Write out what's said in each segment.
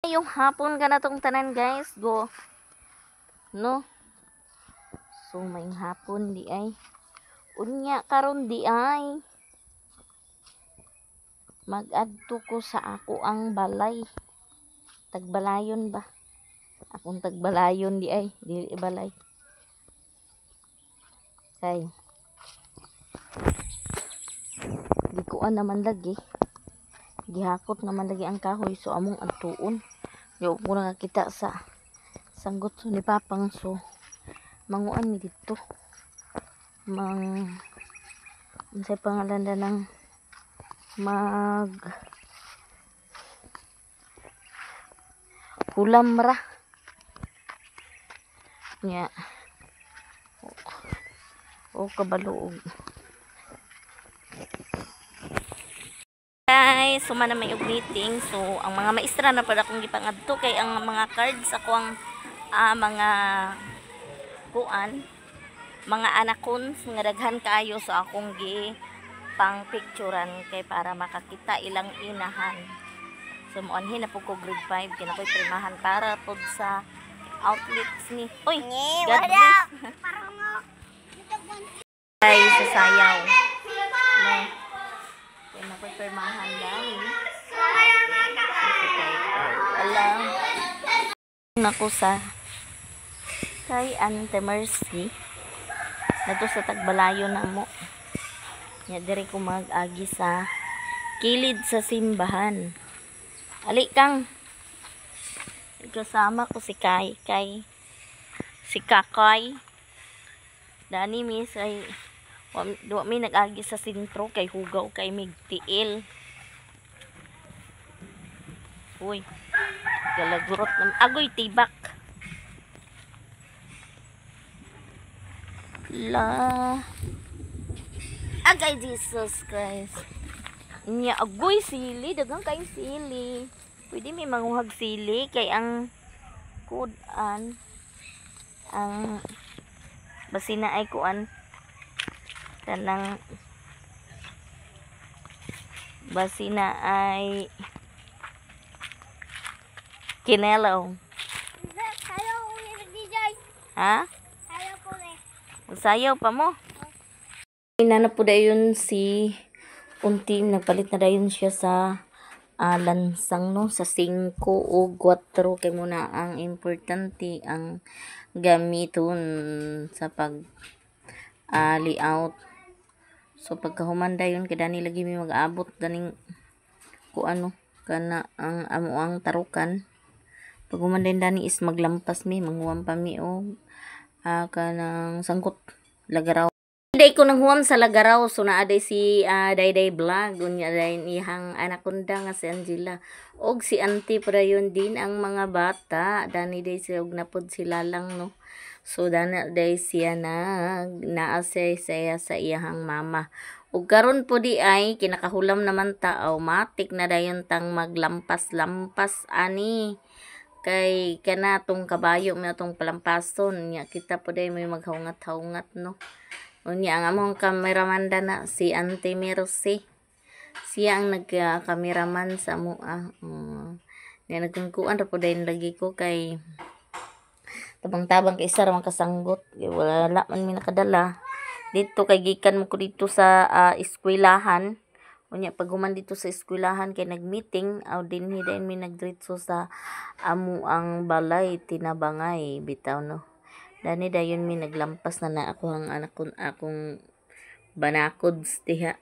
Yung hapon ka na tong tanan, guys, go no. So may hapon di ay, unya karon di ay mag-adto ko sa ako ang balay, tagbalayon ba, akong tagbalayon di ay, dili balay kay gikuan naman lagi, gihakot naman lagi ang kahoy, so among adtuon. Di ko nakakita sa sanggot so ni Papang, so manguan mi didto, mang unsay pangalan na ng mag hulam ra nya o kabalo. Guys, suma na may og meeting. So ang mga maestra na pala akong gipangadto kay ang mga cards ako ang mga kuan, mga anakons nga daghan kaayo, so akong gi pang picturean kay para makakita ilang inahan. So moanhin na pud ko grade 5 kay nakoy pirmahan para pud sa outlets ni. Oy, God bless. Ay, sa sayaw. No. Kay nakoy pirmahan dani. Alam nako sa kay Ante Mercy nato sa Tagbalayo na mo. Nya diri ko mag-agi sa kilid sa simbahan. Ali kang kasama ko si Kai, Kai si Kakay. Dani mi say wa mi nag-agi sa sentro kay hugaw kay migtiil. Uy, galagurot na agoy tibak. La agay Jesus Christ. Nya agoy sili, daghang kay sili. Pwede may manguhag sili kay ang kuan ang basina ay kuan kanang basina ay kinelaw. Ha? Sayaw pa mo. Inana po dayon si Unti, nagpalit na dayon siya sa lansang no, sa 5 o 4 kay muna ang importante ang gamiton sa pag layout. So pagkahuman dayon kay dani lagi mi mag-abot daning kuano kana ang amo ang tarukan. Pag human dayon dani is maglampas mi, manghuwam pa mi og kanang sangkot lagaraw. Day ko nang huwam sa lagaraw, so naa day si Dayday Vlog, unya day iyang anakonda nga si Angela og si Auntie padayon din ang mga bata dani day siya og napod sila lang no. So dana day siya nag naa siya sa iyang mama. Ug karon po di ay kinakahulam naman ta, automatic na dayon tang maglampas-lampas ani kay kana tong kabayo may atong palampason nya kita po day may maghaungat-haungat no. Unya ang among cameraman na si Auntie Mercy. Siya ang nagka-cameraman sa mua. Nya nagkungkuan ra po dayon lagi ko kay tabang-tabang kay isa ra man kasanggot. Wala man mi nakadala. Dito kay gikan mo ko dito sa eskwelahan. Unya pag human dito sa eskwelahan kay nagmeeting aw dinhi dayon mi nagdiretso sa amo ang balay tinabangay bitaw no. Dani dayon mi naglampas na na ako ang anak ko akong banakod diha.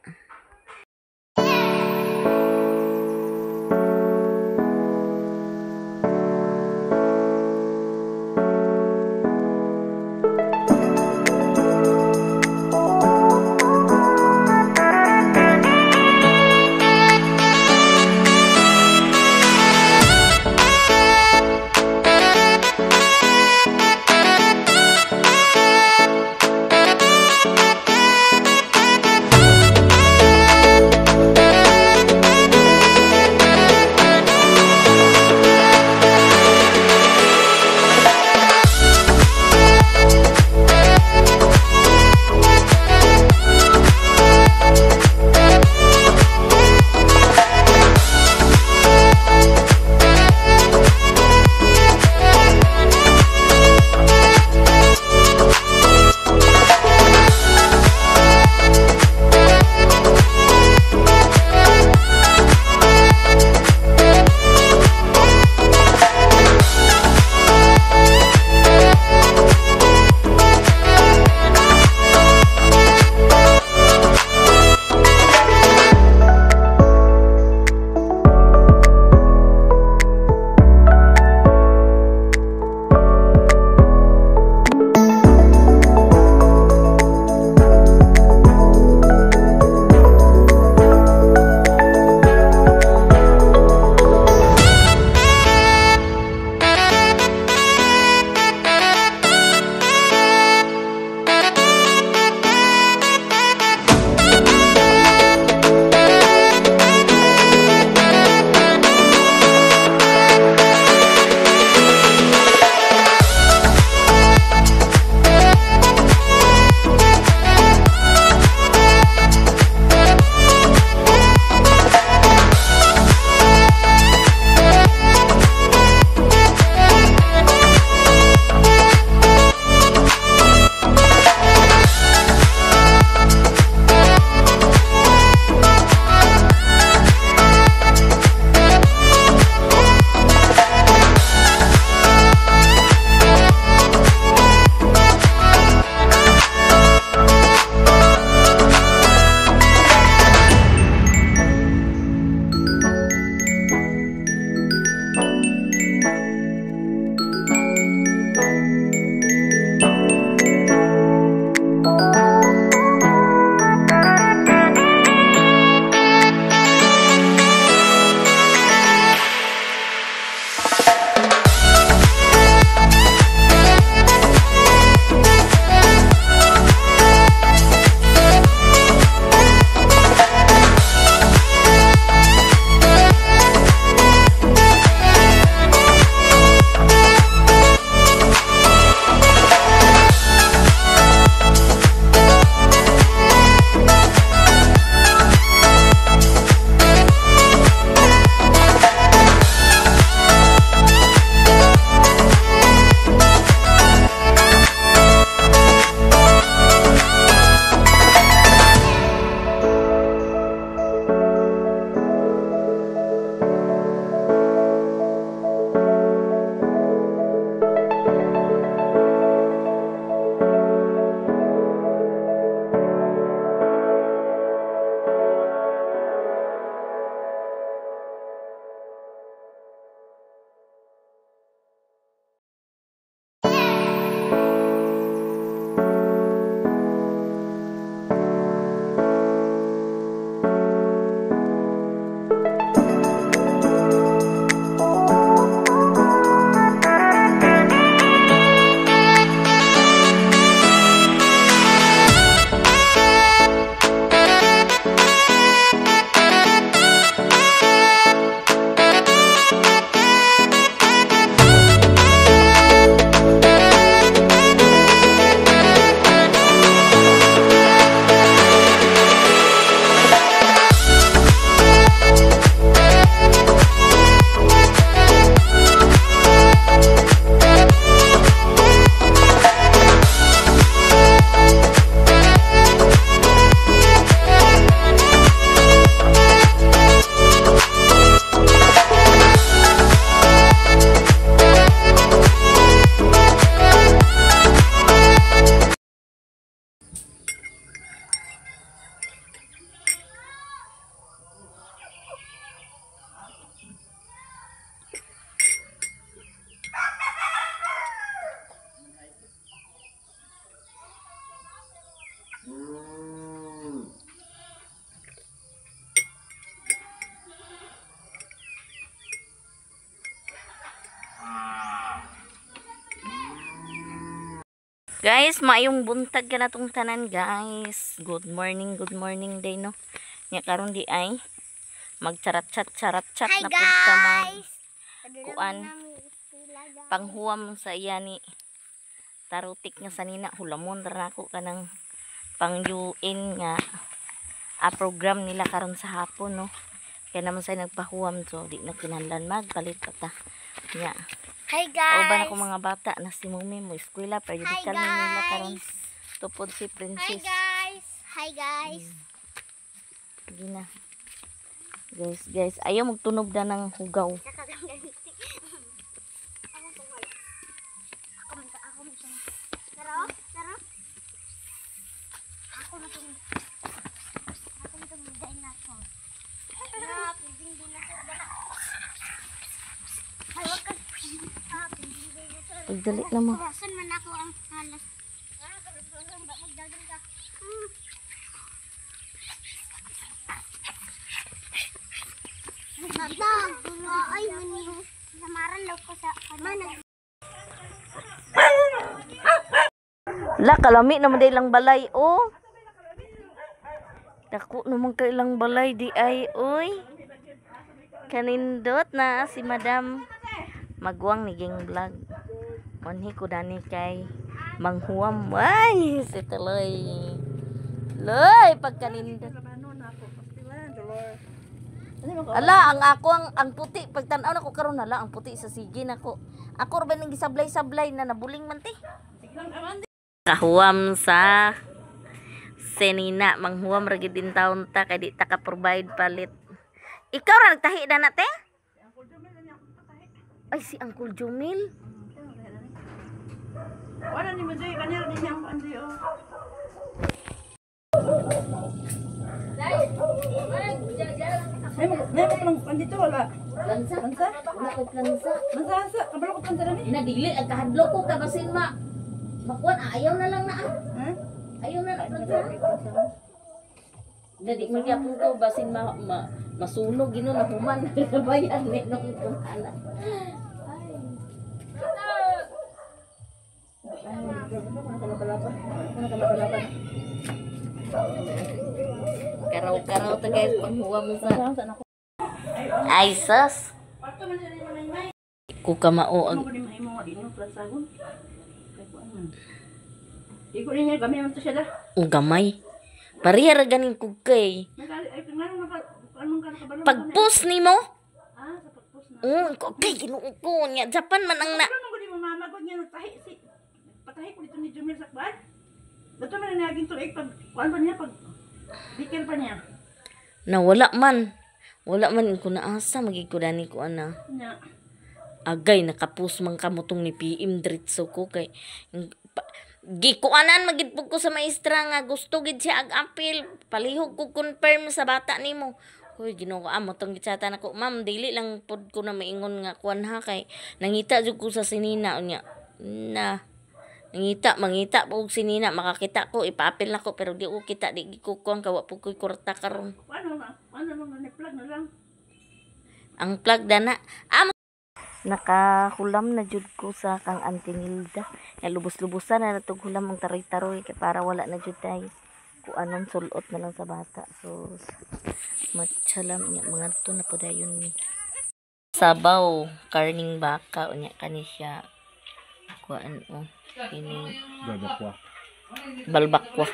Guys, maayong buntag ka na tong tanan, guys. Good morning day, no. Nya karon di ay magcharat-chat charat-chat Hi na pud ta mag guys! kuan. Panghuwam sa iya ni tarutik nga sanina hulamon ra nako kanang pang UN nga program nila karon sa hapon, no. Kaya naman say nagpahuwam, so di na kinahanglan magpalit pa ta. Nya. Hi guys! Uban ako mga bata na si Mumi mo eskwela pero Hi di kami nila karon guys! tupod si Hi Princess. guys! Hi guys! Sige na. Guys, guys, ayaw magtunog na ng hugaw. Tara, tara. Ako na tong ako na tong dinosaur. Na, pwedeng dinosaur ba na? Ay, wag ka. Ah, pwedeng dinosaur. Pagdali na mo. Saan man ako ang halas. Ah, magdagan ka. Ay, mani. Samaran daw ko sa mana. La, kalami naman di ilang balay, oh. Dako naman ka ilang balay, di ay, oy. Kanindot na si Madam Magwang ni Ging Vlog. Manhi ko dani kay Manghuam. Ay, si Tuloy. Loy, pagkanindot. Ala, ang ako ang puti pagtan-aw nako karon, hala ang puti sa sige nako. Ako ra ba nang gisablay-sablay na nabuling man ti. Kahuam sa senina, manghuam ra gid din taon ta kay di ta ka provide palit. Ikaw ra nagtahi na na te? Ay, si Uncle Jumil. Wala ni mo Joy, kanila din niyang kuan Joy, oh. May mo palang kuan dito wala. Lansa. Lansa? Wala ko plansa. Lansa sa kabalo ko plansa ni. Na dili ang kahadlok ko kabasin ma. Makuan ayaw na lang na ah. Ha? Ayaw na na plansa. Dadi man gyapon ko basin ma, ma masunog gino na human bayan ni nung kumana. Karaw-karaw ta guys panghuwam sa ay sus. Ko kamao ang Mo ni mahimo nga inyo plansagon. Kay kuan man. Igo niya gamay man to siya da. Ang gamay. Pareha ra ganing kugkay. Ay nganong naka anong ka nakabalo? Pag-post nimo. Ah, sa pag-post na. Ko kay Ginoo ko nya Japan man ang na. Ano man gud mo mama gud niya nagtahi si patahi ko dito ni Jumil sa kuan. Dato man na naging tuig pag kuan pa niya pag bikil pa niya. Na wala man. Wala man ko naasa magig ko dani ko ana. Nya. Agay nakapus man kamo tong ni PM diretso ko kay gikuanan magid pud ko sa maestra nga gusto gid siya ag apil palihog ko confirm sa bata nimo. Hoy Ginoo ko amo tong gitsata nako, ma'am, dili lang pud ko na maingon nga kuan ha kay nangita jud ko sa sinina unya na nangita mangita po og sinina makakita ko ipaapil nako pero di ko kita di ko kuan kawa pud ko'y kwarta karon. Kuan na ano na ni plug na lang. Ang plug dana. Amo nakahulam na jud ko sa kang Auntie Nilda. Nga lubos-lubosan na natug hulam ang taroy-taroy kay para wala na jud tay ku anong sulot na lang sa bata. So matchalam niya mga to na padayon ni. Sabaw karning baka unya kani siya kuan o ini Balbakwa. Balbakwa.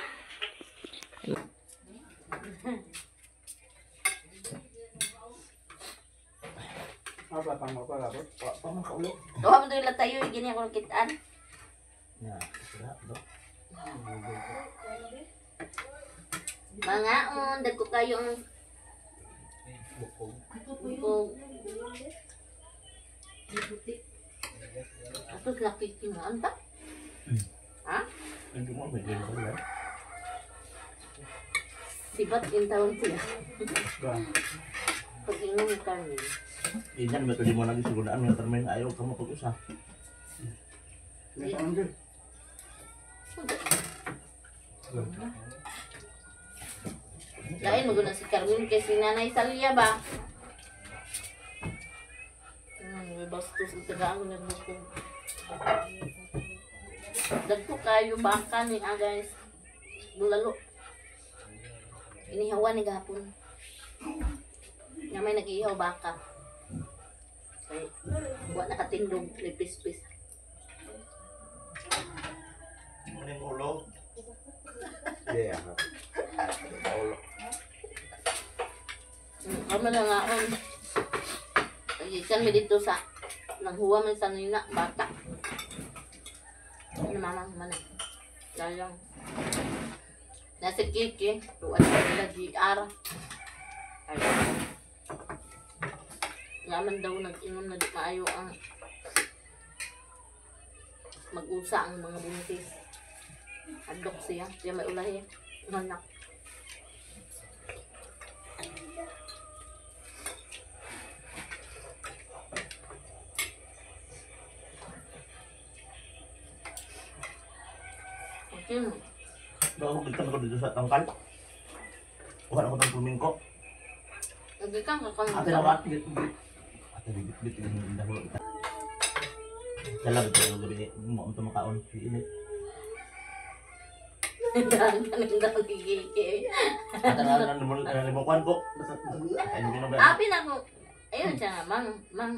Duha man to tayo gini ako kitaan. Ya, sira do. Mangaon, dagko kayo ang Bukog. bukog. Ato laki kinaan ta? Ha? Hindi mo may ganyan ba? Sibat in taon siya. Ba. Pag ingon karne. Inyan ba mo lagi siguraan nga termin ayaw ka mo pag-usa. Lain mo guna si Carmen kay si Nanay Salia ba? May bastos ang tagaan ko nagbukog. Dagko kayo baka ni ah, guys. Bulalo. Inihawan ni gahapon. Nga may nag-ihaw baka. Kay wa nakatindog ni pispis. Ano yung ulo? Yeah. Ulo. Kamo na nga on. Ikan mi dito sa nanghuwa man sa nila bata. Ano mama man. Sayang. Nasa Kiki, tuwan sa nila GR. Ay. Yaman daw nag-inom na di maayo ang mag-usa ang mga buntis. Adlok siya. Siya may ulahi. Nganak. Okay. Bago gikan ko dito sa tangkal. Wala ko tang pulmingko. Nagikan ka kang Ate na bit bit. Ate bit bit yung dahulo kita. Dala ba tayo gabi mo ang makaon init. Kanin daw gigiki. Ate na na mo na mo kwan ko. Ay hindi na ba. Abi na ko. Ayun siya nga, mang, mang.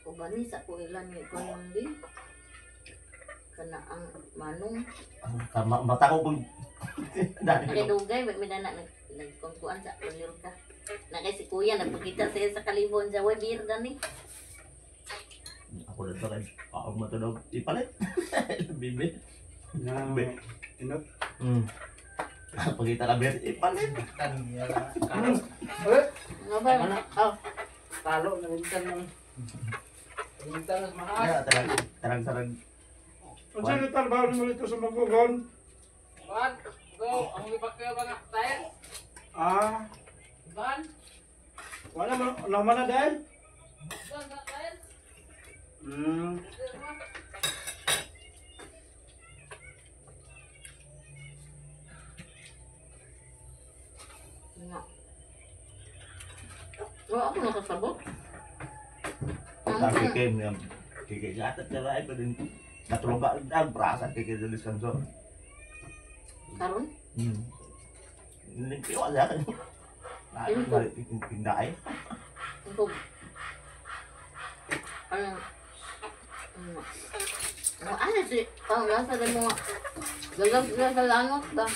Ubani sa ko ilan ni ko di. Kana ang manong. Kama mata ko kung dali Kay ko. dugay may minana nag nagkungkuan sa Mallorca. Na kay si kuya nagpakita siya sa kalibon sa way beer gani. Ako lang to kay ako matulog ipalit. Bibi. Na, inot. Pagkita ka ber ipalit. Eh, Ano ba? Oh, Talo, namintan ng... Namintan ng maas. Kaya tarang tarang sarang unsa ni trabaho nimo dito sa Magugon? One, go. Ang ipakyaw ba nga tayo? Ah, Ban? wala man naman na dahil. Ban na tayo? Nga. Wala ako nakasabot. Sabi kay niya kay kay ata tara ay pa din natulog ba ang brasa kay kay sa so. Karon? Limpyo wala ka. Limpyo. Pinday. Ito. Ano? Ano? Ano ano si ang nasa rin mo nga. Galag na sa langot ba?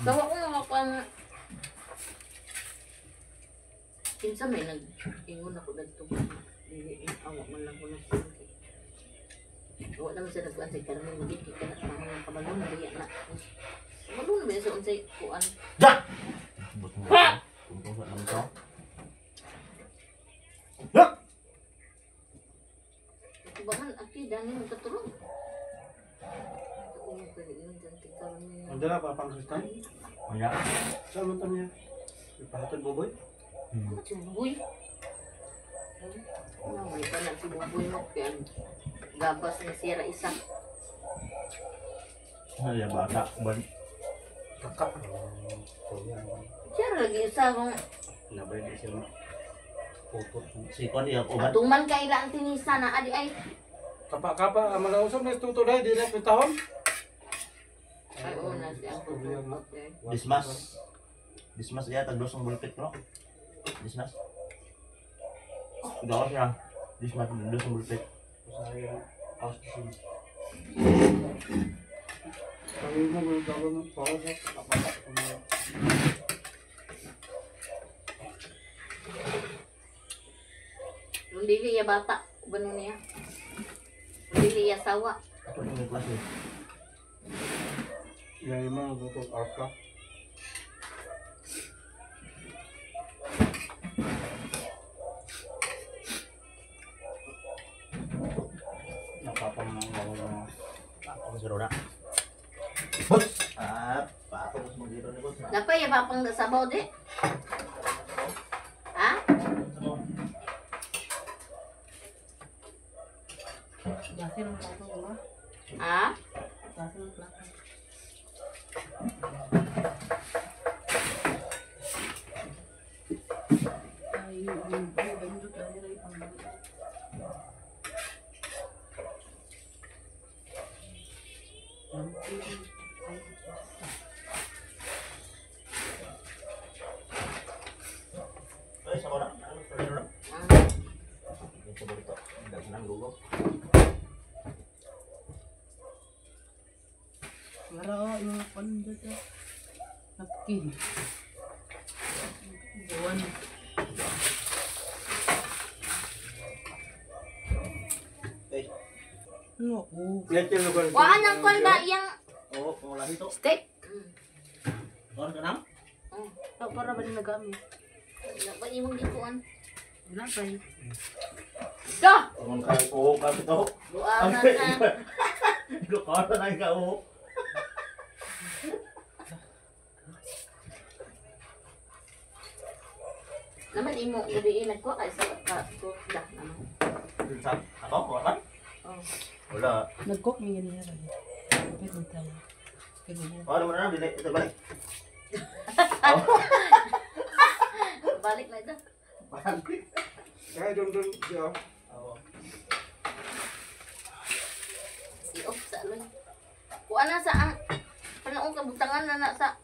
Sawa ko nakakuha nga. Kinsa may nag ingon ako dagto. Dili in awa man lang ko nagkuhan kay. Wa naman siya nagkuhan sa Carmen magid kay kana mga kabalon biya na. Kabalon ba sa unsay kuan? Ja. Bot mo. Tungtong sa naman to. Ha! Tubangan aki dani mo katulong. Ulo ko yun dyan Carmen. Andala pa pang Kristan. Kanya. Saan mo niya? Ipahatod boboy? Si Buboy. Ano, may pa na si Buboy mo. Kaya gabas ni Sierra isa. Ay, bata. Ban. Kaka. Sierra lagi isa kung Nabay di siya mo. Putot. Si Kon iya uban. atuman ka ila ang tinisa na adi ay. Kapa kapa ang mga usap na tuto dai di na pitahon. Ay, oo na siya. Dismas. Dismas iya tagdos ang bulpit no. Dismas. Gawas siya. Dismas dos ang bulpit. Usahay house disin. Kami mo mo gawin mo para sa kapata ko mo. Nung dili ya bata, uban niya. Nung dili ya sawa. Ato yung klase. Yan yung mga gutong arka. Napapamang Ako sa Rona. Boss! Ah, pa ako mas magiro ni boss. Napay ya papang sabaw di. Ha? Klase ng plato, diba? Ha? Klase ng plato. Ay, ay, ay, bandot, ay, ay, pang- Ay, sa na. Ano na? Ito ba ito? Daghan ang lugaw. Wala ko yung panda to. Napkin. Buwan. Ay, Ano ako? Leche lugar. Waan ang kwan ba iyang oo, kung wala dito. steak? Ano ka na? Oh, Oh, para ba nila gamit? wala ba imong gikuan? Wala pa eh. Da! Kung ka, oo, ka ito. Buangan na. Ko na ka, oo. Naman imo gabi nagkuha ka sa ka ko da naman. Dun sa ako, wala. Oh. Wala. Nag-cook may ganyan na. Pwede tayo. Pwede mo. Ano mo na, dili, ito balik. Balik na ito. Balik. Kaya doon doon siya. Oo. I-off sa aloy. Kuha na sa ang panaong kabutangan na na sa